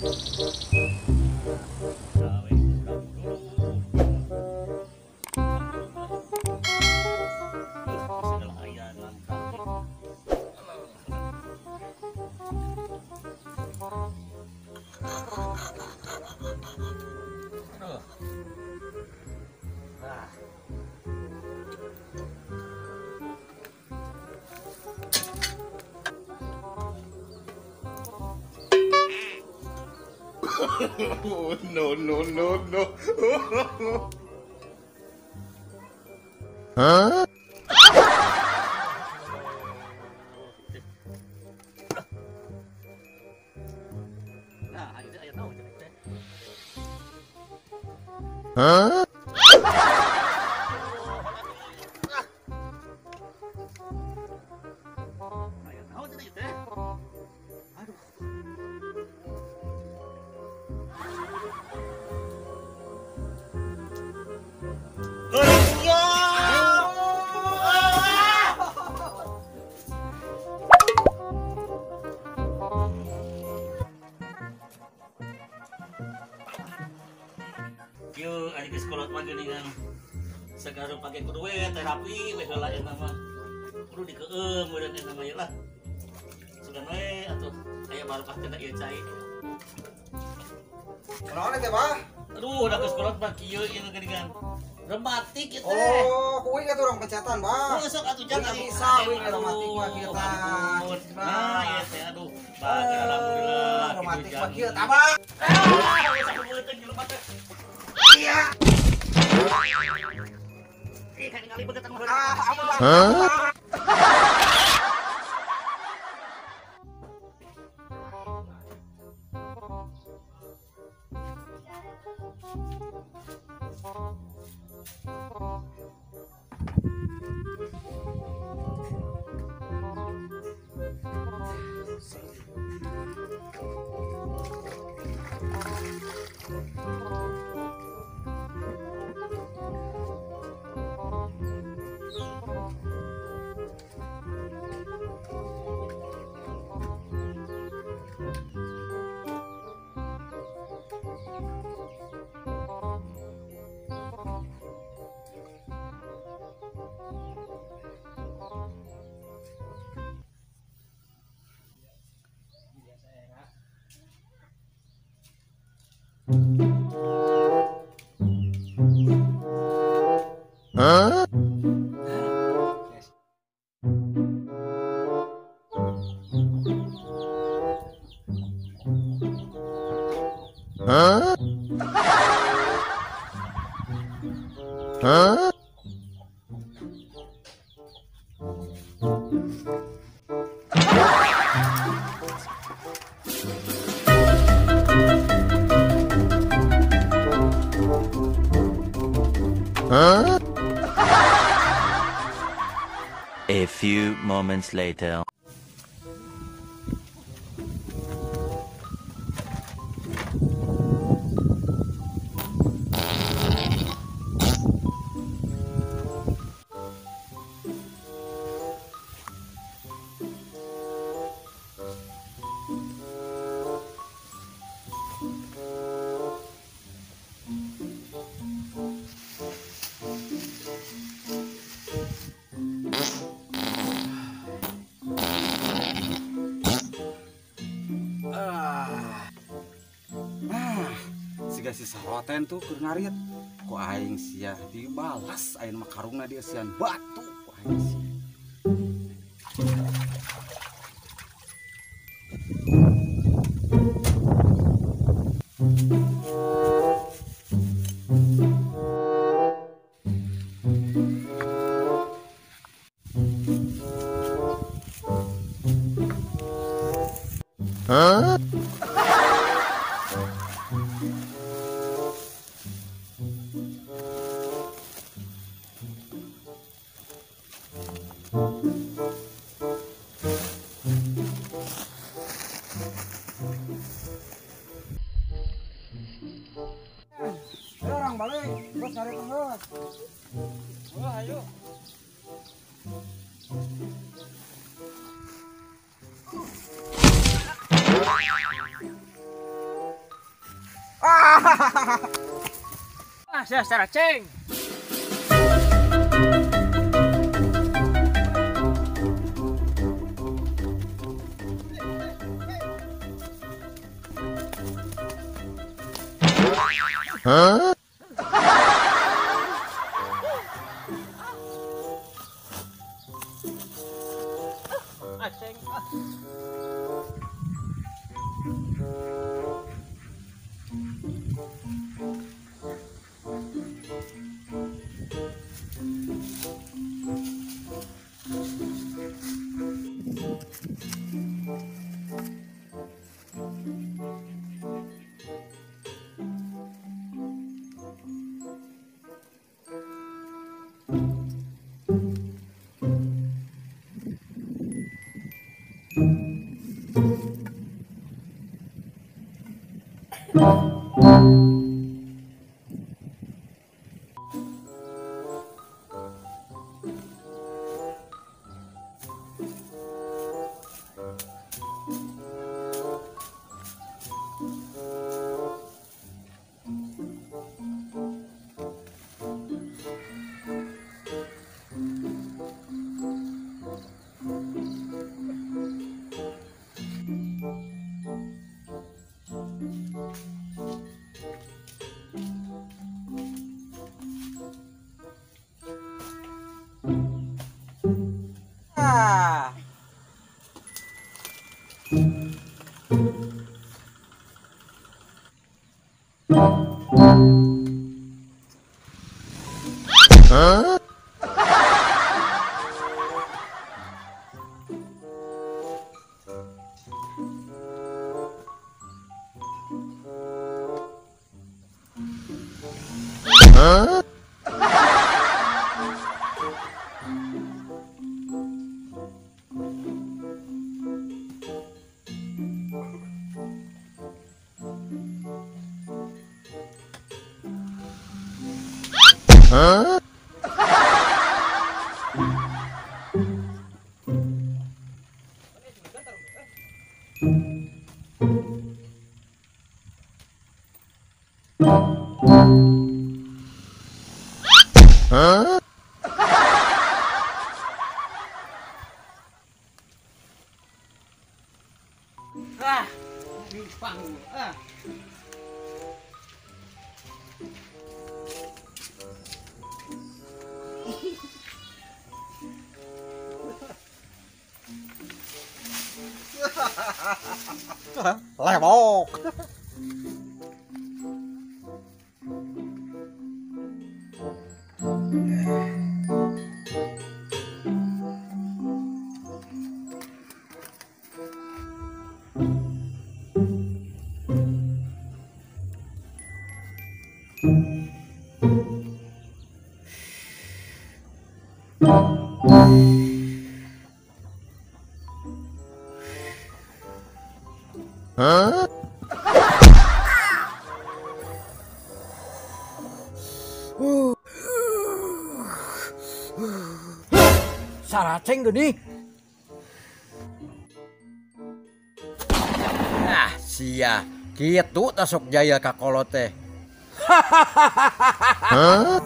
Oh, no, no, no, no. Huh? Huh? Yo, ari geus kolot mah geuningan sekarang pakai kudu we terapi we heula eta mah. Kudu dikeum meureun eta mah lah. Sugan we atuh aya barokah cenah ieu cai. Kunaon teh, Bah? Aduh, da geus kolot mah kieu ieu geuningan. Rematik ieu teh. Oh, kuing atuh urang pecatan, Bah. Oh, sok atuh jangan bisa kuing rematik mah kieu tah. Nah, ieu teh aduh. Bager alhamdulillah. Rematik mah kieu tah, Bah. Ah, geus sakumeuteuh jelema teh. Iya. Huh? Huh? Huh? Huh? Huh? A few moments later. Siga si saroten tuh keur ngarit ku aing sia dibalas aing mah karungna dieusian batu ku aing sia. Huh? Ayo orang balik, terus cari terus. Wah, ayo. Ah, sia saraceng. Huh? Aceng. Ah. Huh? Huh? Huh? Huh? Ah, numpang. Ah. Lewok. Huh? Saraceng gini. Ah, sia. Kitu tasok jaya ka kolot teh. Huh?